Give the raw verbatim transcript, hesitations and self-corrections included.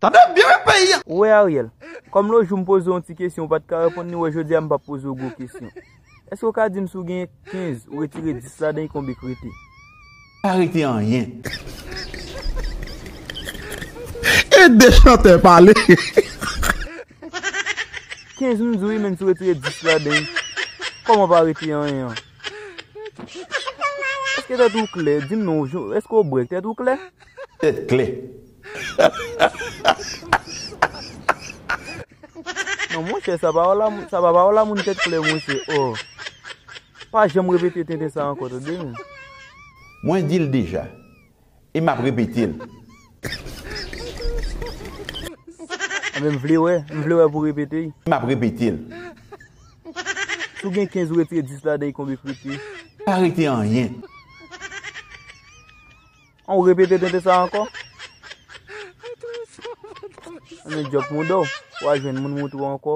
Tande byen wi peyi a. Ou wè Ariel, kòm lòt jou m poze w yon ti kesyon ou pa t ka reponn li, wè jodi a m p ap poze w gwo kesyon. Èske w ka di m si w gen kenz, ou retire dis ladan l, konbyen k rete? Pa rete anyen. E de chantè pale. Kenz m di w wi, men si w retire dis ladan l, kòman pa rete anyen an? Èske tèt ou klè? Di m non, èske w brèk? Tèt ou klè? Tèt klè. Non, monchè, sa pa wè la, sa pa wè la moun tèt klè, monchè. Oh. Pa janm repete tenten sa ankò, tande, men. Mwen di l deja. E m ap repete l. Anben, m vle wè, m vle wè pou w repete l. M ap repete l. Si w gen kenz, ou retire dis ladan l, konbyen k rete? Pa rete anyen. An, ou repete tenten sa ankò? Anben, djòb pou w dò. W a jwenn moun montre w ankò.